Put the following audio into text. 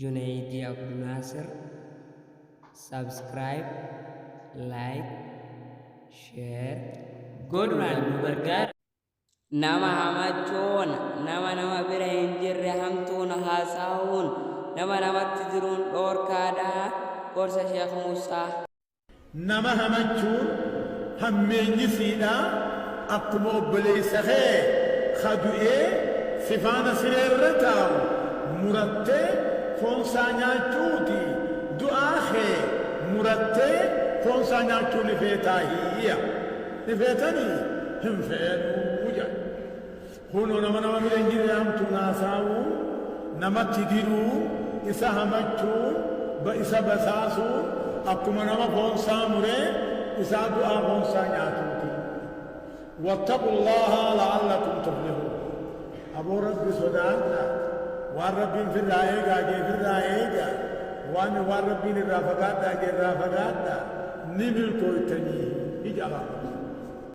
Junaydii Abdunaasir subscribe, like, share godhuudhaan nu gargaara. Nama hamachuun, nama nama bira hin jirre hamtuun haasa'uun, nama namatti diruun dhoorkaadha. Gorsa Sheekh Muusaa. Nama hamachuun hammeenyi siidhaa akkuma obboleessa kee ka du'ee si faana siree irra taa'u murattee foon isaa nyaachuuti, du'aa kee murattee foon isaa nyaachuu ni feetaahii? Ni feetanii? Hin feenuu jedhan. Kunoo nama nama bira hin jirre hamtuun haasaawuun, namatti diruun, isa hamachuun, ba isa basaasuun akkuma nama foon isaa muree isaa du'aa foon isaa nyaatuuti. Wattaqullaaha la'allakum tuflihuun. Aboo Rabbi sodaadhaa. Waan Rabbiin firraa eegaa jee firraa eegaa. Waan waan Rabbiin irraa fagaadhaa jee irraa fagaadhaa. Ni milkooytanii. Ija Allah.